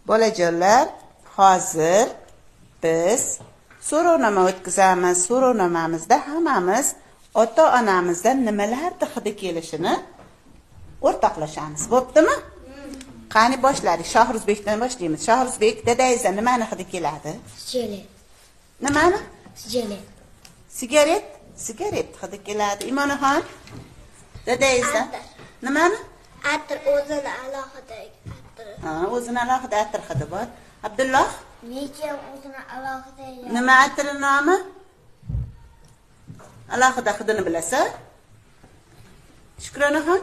Bolajonlar, hozir biz so'rovnoma o'tkazamiz. So'rovnomamizda hammamiz ota-onamizdan nimalarni hidi kelishini o'rtoqlashamiz. Bo'ptimi? Qani boshladik. Shohruzbekdan boshlaymiz. Shohruzbek, dadangizdan nimani hidi keladi? Sigaret. Nimani? Sigaret. Sigaret? Sigaret hidi keladi. Imonaxon, dadangizdan nimani? Atir, o'zini alohida atir. Ha, o'zini alohida atir hidi bor. Abdulloh? Lekin o'zini alohida. Nima atiri nomi? Alohida hidini bilasiz? Shukronaxon?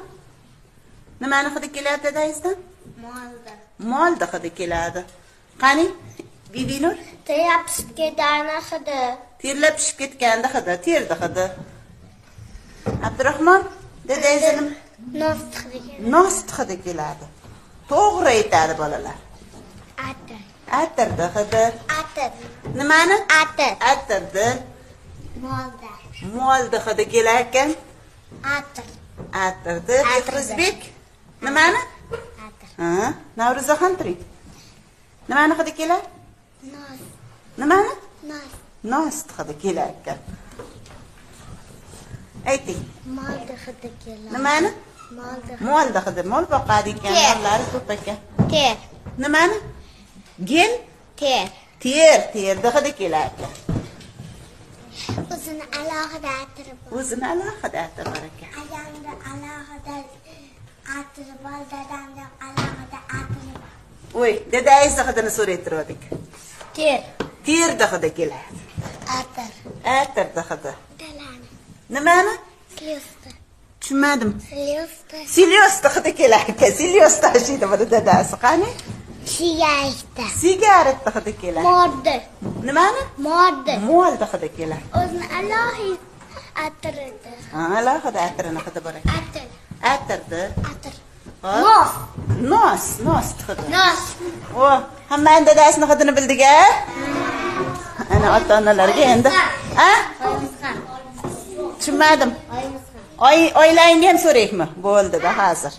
Nimani hidi keladi dadangizdan? Molda. Molda hidi keladi. Qani, Bibinur? Terlab pishib ketgani hidi. Terlab pishib ketganda hidi, terdi hidi. Abdurahmon, dadangizdan Nos hidi keladi. Nos hidi keladi. To'g'ri aytadi bolalar. Atir. Atirdi hidi. Atir. Nimani? Atir. Atirdi. Molda. Molda hidi kelar ekan. Atir. Atirdi. Behruzbek, nimani? Atir. Ha, Navro'zaxon turing. Nimani hidi kelar? Nos. Nimani? Nos. Nos hidi kelar ekan. Ayting. Molda hidi keladi. Nimani? Molda. Molda hidi. Mol boqadi ekan, mollari ko'p ekan. Ter. Nimani? Gel? Ter. Ter, terdi hidi kelar ekan. O'zini alohida atiri bor. O'zini alohida atiri bor ekan. Ayamda alohida atiri bor, dadamda alohida atiri bor. Voy, dadangizni hidini so'ray turdik. Ter. Terdi hidi keladi. Atir. Atirdi hidi. Dalani. Nimani? Slyosta. Tushunmadim. Slyosta. Silyosta hidi kelar ekan. Silyosta tashiydi buni dadasi. Qani? Sigareta. Sigaretni hidi keladi. Mordi. Nimani? Mordi. Molni hidi keladi. O'zini alohida atiridi. Ha, alohida atirini hidi bor ekan. Atir. Atirdi. Atir. Hop. Nos. Nos, nos hidi. Nos. O, hammani dadasini hidini bildik a? Ana ota-onalarga endi. A? Tushunmadim. Oyimiz ham. Oy, oilangni ham so'raymi? Bo'ldi-da hozir.